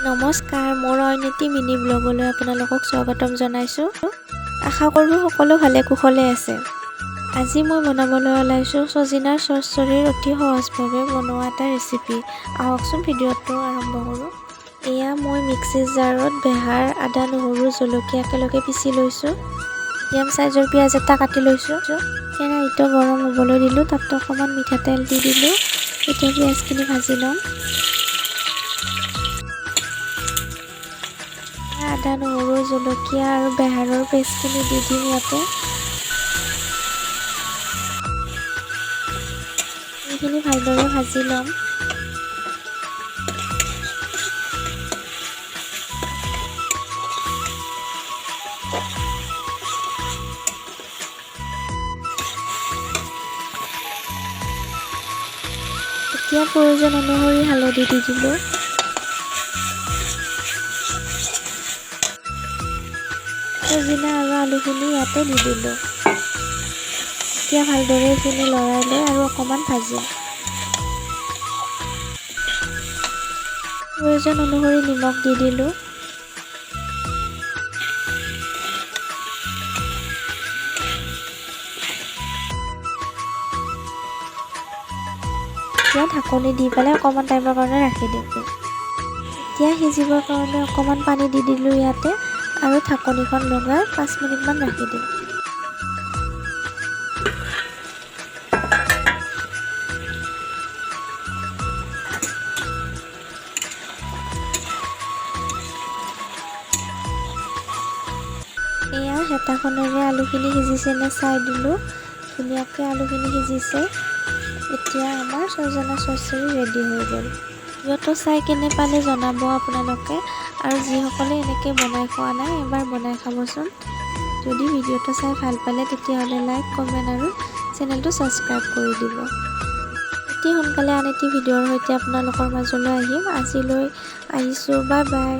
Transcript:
নমস্কাৰ, মোৰ অইন এটি মিনি ব্লগলৈ আপোনালোকক স্বাগতম জনাইছোঁ। আশা কৰোঁ সকলো ভালে কুশলে আছে। আজি মই বনাবলৈ ওলাইছোঁ ছজিনাৰ চৰচৰিৰ অতি সহজভাৱে বনোৱা এটা ৰেচিপি। আহকচোন, ভিডিঅ'টো আৰম্ভ কৰোঁ। এয়া মই মিক্সি জাৰত বেহাৰ, আদা, নহৰু, জলকীয়া একেলগে পিচি লৈছোঁ। মিডিয়াম চাইজৰ পিঁয়াজ এটা কাটি লৈছোঁ। কেৰাহীটো গৰম হ'বলৈ দিলোঁ, তাত অকণমান মিঠাতেল দি দিলোঁ। এতিয়া পিঁয়াজখিনি ভাজি ল'ম। আদা, নহৰু, জলকীয়া আৰু বেহাৰৰ পেষ্টখিনি দি দিম ইয়াতে। এইখিনি ভালদৰে ভাজি ল'ম। এতিয়া প্ৰয়োজন অনুসৰি হালধি দি দিলোঁ। চজিনা আৰু আলুখিনি ইয়াতে দি দিলোঁ। এতিয়া ভালদৰে এইখিনি লৰাই লৈ আৰু অকণমান ভাজিম। প্ৰয়োজন অনুসৰি নিমখ দি দিলোঁ। এতিয়া ঢাকনি দি পেলাই অকণমান টাইমৰ কাৰণে ৰাখি দিম। এতিয়া সিজিবৰ কাৰণে অকণমান পানী দি দিলোঁ ইয়াতে আৰু ঢাকনিখন লগাই 5 মিনিটমান ৰাখি দিম। এয়া হেতাখনেৰে আলুখিনি সিজিছেনে চাই দিলোঁ। ধুনীয়াকৈ আলুখিনি সিজিছে। এতিয়া আমাৰ ছজনা চৰচৰি ৰেডি হৈ গ'ল। ভিডিঅ'টো চাই কেনে পালে জনাব আপোনালোকে আৰু যিসকলে এনেকৈ বনাই খোৱা নাই, এবাৰ বনাই খাবচোন। যদি ভিডিঅ'টো চাই ভাল পালে, তেতিয়াহ'লে লাইক, কমেণ্ট আৰু চেনেলটো ছাবস্ক্ৰাইব কৰি দিব। অতি সোনকালে আন এটি ভিডিঅ'ৰ সৈতে আপোনালোকৰ মাজলৈ আহিম। আজিলৈ আহিছোঁ, বাই বাই।